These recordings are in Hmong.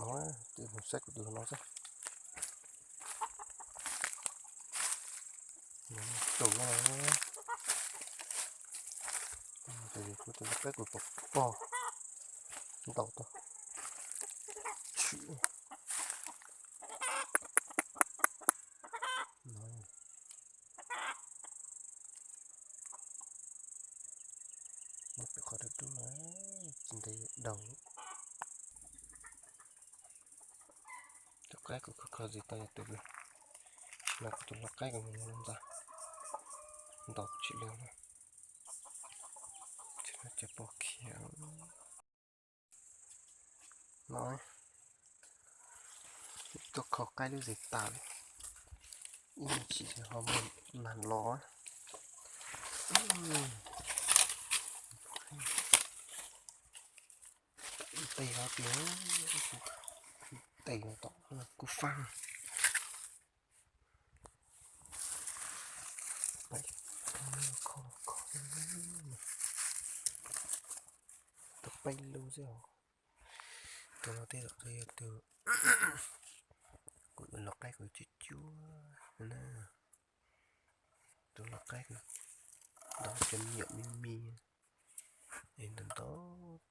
Tus no, tus no xwb. Tus no, tus kuv tus lau qaib kuv pom pog ntaus tau. Tshwm. Muab pem qhov dub dub na, tsis ntev daus. Tus qaib kuv kho kho zis tau yog tus no, kuv tus lau qaib kuv mus ntxa ntaus tsis lawm na. Tsis no ces pom khiav. No, tuaj kho qaib lub zes tas li, ib me ntsis ho muaj nag los. Tes no tias, tes no tom kuv faj. Tus peb lub xwb os. Tus no tej zaum yog tus kuv tus lau qaib kuv cuab cuab na. Tus lau qaib kuv ntaus cov me nyuam me me es ntau ntau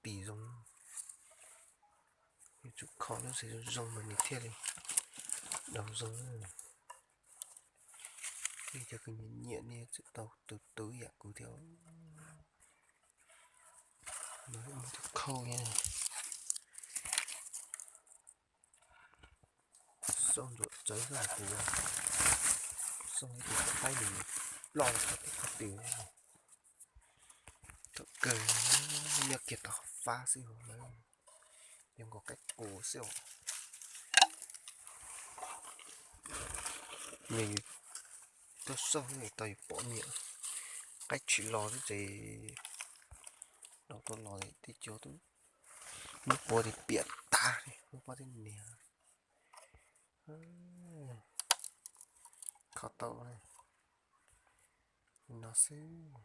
tis zoo. Yuav tsum kho lub zes zoo zoo mas nws thiaj li daus zoo. Thiaj cov kws nyiam nyiam nej txawm tau tus tus ib yam kuv thiab. Muab cov khau xauj ntsuam tsawv xwb hais tias xauj ib tus qaib nws ploj qhov twg qhov twg. Thaum kawg nyob kiag tom fab xwb os, yog nkaus qaib qus xwb os. Nws tuaj xauj tau yus pom nyiam, qaib tsis los xwb ces daus tuaj los tej cov twb muab puav tias piam tag li, muab puav tej niag kho tau li no xwb.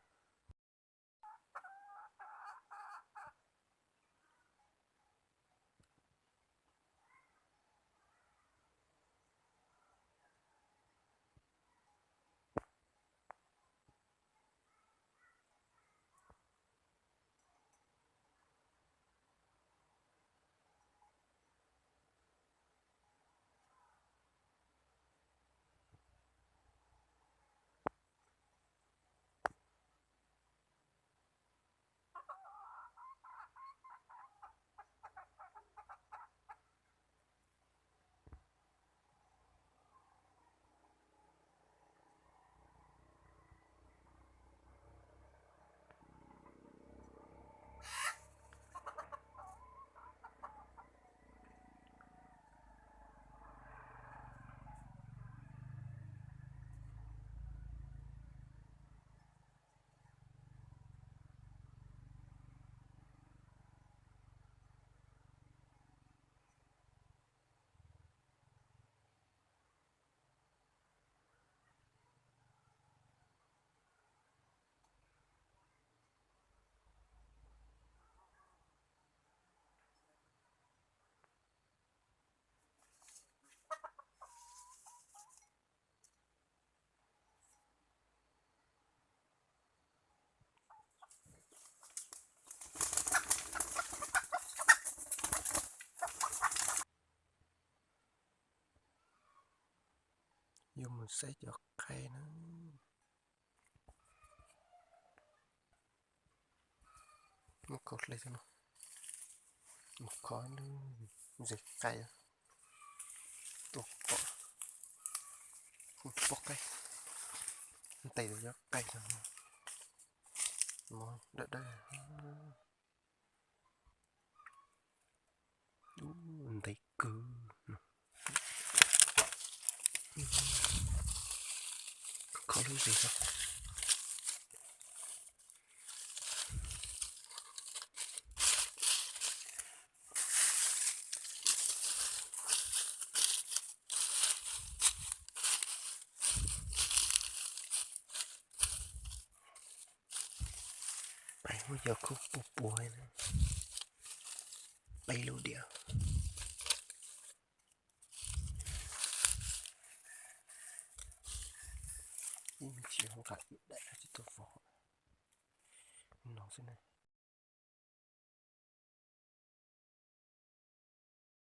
Yuav mus saib cov qaib na. Muab kho hle no, mus kho lub zes qaib tuaj pom, pom qaib, ntes tus cov qaib no, dawb dawb. Ntev kawg no. Kho lub zes no. Pais muab cov khaub puas puas, peb lub diam. qam daim tsis tau fo no xwb na.